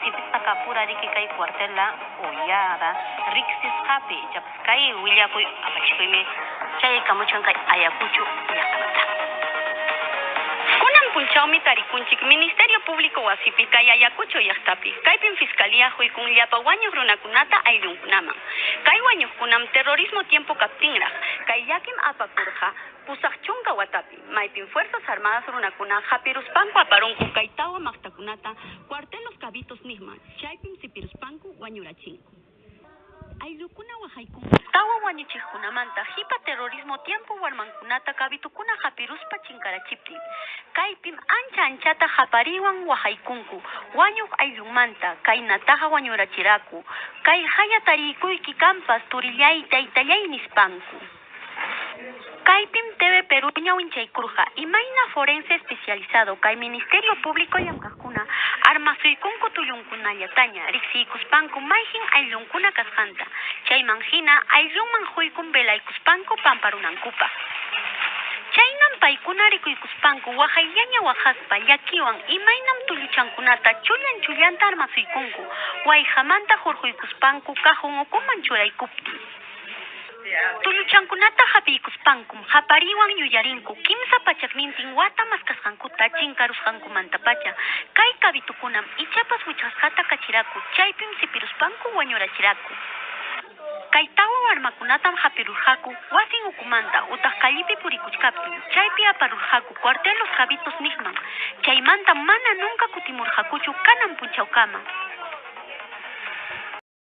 Sipisqa kapura riki kay cuartel La Hoyada riqsisqapi, ichapas kay willakuy apachikuymi chayaykamuchkan kay Ayacucho llaqtamanta. Kunan punchawmi tarikunchik Ministerio Público wasipi kay Ayacucho llaqtapi. Kaypim Fiscalía huykun llapa wañuq runakunata ayllunkunaman. Kay wañuqkunam terrorismo tiempo kaptinraq, kay llakim apakurqa 80 watapi, maypim Fuerzas Armadas runakuna hapiruspanku aparunku kay tawa maqtakunata cuartel Los Cabitos niqman, chaypim sipiruspanku wañurachinku. Ayllukuna waqaykunku tawa wañuchiqkunamanta hipa terrorismo tiempo warmankunata cabitukuna hapiruspa chinkarachiptin. Kaypim ancha anchata hapariwan waqaykunku wañuq ayllunmanta, kaynataqa wañurachiraku, kay haya tariykuyki kampas turillay taytallay nispanku. Kaypim TV Perú ñawinchaykurqa imayna forense especializado kay Ministerio Público llamkaqkuna armasuykunku tullunkunallataña riqsiykuspanku mayqin ayllunkuna kasqanta, chayman hina ayllunman huykun velaykuspanku pamparunankupaq. Chaynam paykuna rikuykuspanku waqayllaña waqaspa llakiwan imaynam tulluchankunata chullan chullanta armasuykunku wayqamanta hurquykuspanku cajón ukuman churaykuptin. Tulluchankunata hapiykuspankum qapariwan yuyarinku 300 wata maskasqankuta chinkarusqankumantapacha. Kay cabitukunam ichapas wichqasqata kachiraku, chaypim sipiruspanku wañurachiraku. Kay tawa warmakunatam hapirurqaku wasin ukumanta utaq callepi purikuchkaptin, chaypi aparurqaku cuartel Los Cabitos niqman, chaymanta mana nunca kutimurqakuchu kanan punchawkama.